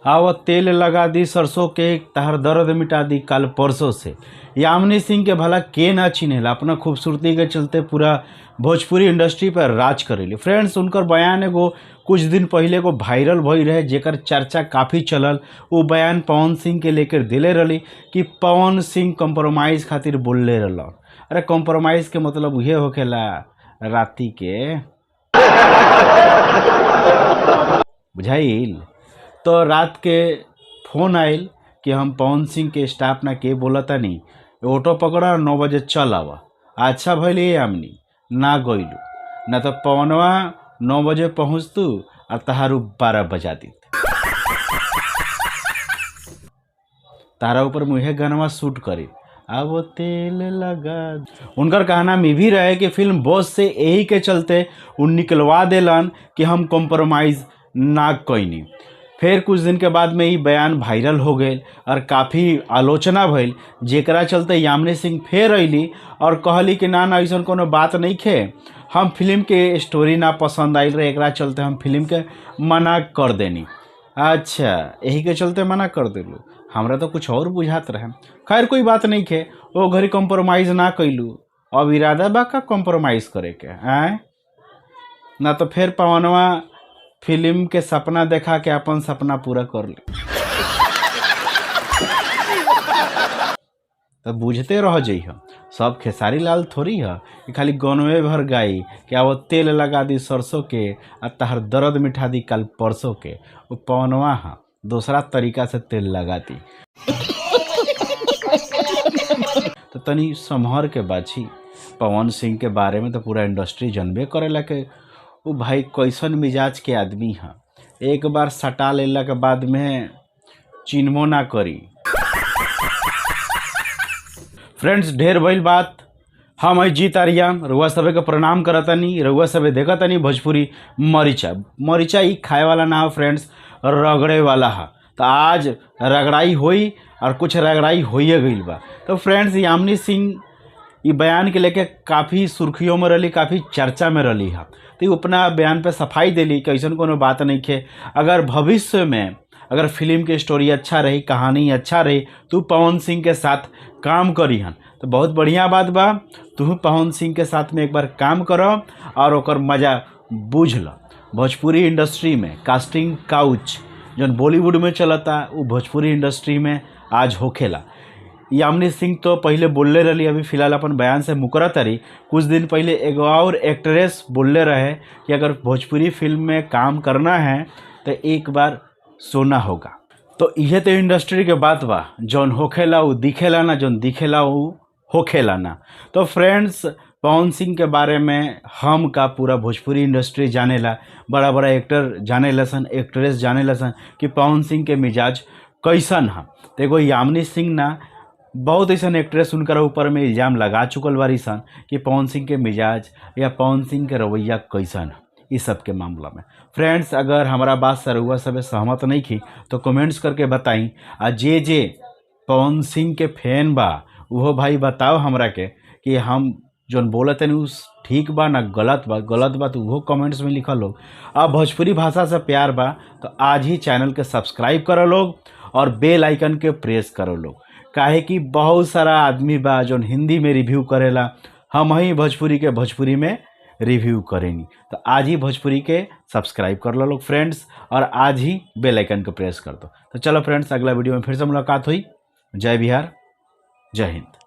आव तेल लगा दी सरसों के, तहर दर्द मिटा दी काल परसों से। यामिनी सिंह के भला के ना चिन्हेला, अपना खूबसूरती के चलते पूरा भोजपुरी इंडस्ट्री पर राज करेली। फ्रेंड्स, उनकर बयान एगो कुछ दिन पहले एगो वायरल भइल रहे, जेकर चर्चा काफ़ी चलल। वो बयान पवन सिंह के लेकर दिले रही कि पवन सिंह कॉम्प्रोमाइज़ खातिर बोलले रहल। अरे कॉम्प्रोमाइज़ के मतलब उहे होखेला राती के, बुझाइल। तो रात के फोन आयल कि हम पवन सिंह के स्टाफ ना के बोलतानी, ऑटो पकड़ा 9 बजे चल आवा। अच्छा भइल ये यामिनी ना गइलू, ना तो पवनवा 9 बजे पहुँचतू और तहारू 12 बजा दी। तारा ऊपर मुहे गानवा शूट करी, अब वो तेल लगा। उनकर कहना में भी रहे कि फिल्म बॉस से यही के चलते उन निकलवा देलन कि हम कॉम्प्रोमाइज़ ना कईनी। फिर कुछ दिन के बाद में ये बयान वायरल हो गए और काफ़ी आलोचना भइल, जेकरा चलते यामिनी सिंह फिर अइली और कहली कि ना ना ऐसा कोनो बात नहीं खे, हम फिल्म के स्टोरी ना पसंद आइल रहे, एकरा चलते हम फिल्म के मना कर देनी। अच्छा, यही के चलते मना कर देलू, हमरा तो कुछ और बुझात रहे। खैर कोई बात नहीं खे, वो घड़ी कॉम्प्रोमाइज़ ना कैलू, अब इरादा बा का कॉम्प्रोमाइज़ करे के आए ना तो फिर पवनवा फिल्म के सपना देखा के अपन सपना पूरा कर ले। तो बुझते रह जइह, सब खेसारी लाल थोड़ी है कि खाली गनवे भर गाई कि अब तेल लगा दी सरसों के आ तहर दर्द मिठा दी कल परसों के। वो पवनवा हा दूसरा तरीका से तेल लगा दी। तो तनी समहर के बाछी पवन सिंह के बारे में तो पूरा इंडस्ट्री जनबे करेला के वो भाई कैसन मिजाज के आदमी है, एक बार सटा लेला के बाद में चिन्हबो ना करी। फ्रेंड्स, ढेर भइल बात, हम है जीत आर्या, रउआ सभे के प्रणाम करतनी, रउआ सभे देखतनी भोजपुरी मरीचा। मरीचा ई खाए वाला ना हो फ्रेंड्स, रगड़े वाला है। तो आज रगड़ाई होई और कुछ रगड़ाई होइए गई बा। तो फ्रेंड्स, यामिनी सिंह ये बयान के लेके काफ़ी सुर्खियों में रही, काफ़ी चर्चा में रही है। तो अपना बयान पे सफाई दिली कि ऐसा कोनो बात नहीं खे, अगर भविष्य में अगर फिल्म के स्टोरी अच्छा रही, कहानी अच्छा रही, तू पवन सिंह के साथ काम करी हन तो बहुत बढ़िया बात बा। तू पवन सिंह के साथ में एक बार काम करो और ओकर मज़ा बूझ ल। भोजपुरी इंडस्ट्री में कास्टिंग काउच जौन बॉलीवुड में चलता वो भोजपुरी इंडस्ट्री में आज होखेला। यामिनी सिंह तो पहले बोलले रही, अभी फिलहाल अपन बयान से मुकरत रही। कुछ दिन पहले एगो और एक्ट्रेस बोलले रहे कि अगर भोजपुरी फिल्म में काम करना है तो एक बार सोना होगा। तो यह तो इंडस्ट्री के बात बा, जौन होखेला वो दिखेला ना, जौन दिखेला वो होखेला ना। तो फ्रेंड्स, पवन सिंह के बारे में हम का पूरा भोजपुरी इंडस्ट्री जानेला, बड़ा बड़ा एक्टर जाने सन, एक्ट्रेस जाने सन कि पवन सिंह के मिजाज कैसन है। तो एगो यामिनी सिंह ना बहुत ऐसा एक्ट्रेस उनकर ऊपर में इल्ज़ाम लगा चुकल बारी सन कि पवन सिंह के मिजाज या पवन सिंह के रवैया कैसन है इस सब के मामला में। फ्रेंड्स, अगर हमारा बात से रउआ सब सहमत नहीं थी तो कमेंट्स करके बताई। आ जे जे पवन सिंह के फैन बा वो भाई बताओ हमरा के कि हम जोन बोलते हैं उस ठीक बा ना गलत बा, गलत बा तो वो कमेंट्स में लिखल लोग। अब भोजपुरी भाषा से प्यार बा तो आज ही चैनल के सब्सक्राइब करो लोग और बेल आइकन के प्रेस करो लोग, काहे कि बहुत सारा आदमी बा जोन हिंदी में रिव्यू करेला, हम ही भोजपुरी के भोजपुरी में रिव्यू करेनी। तो आज ही भोजपुरी के सब्सक्राइब कर लो लोग फ्रेंड्स और आज ही बेल आइकन को प्रेस कर दो। तो चलो फ्रेंड्स, अगला वीडियो में फिर से मुलाकात हुई। जय बिहार, जय हिंद।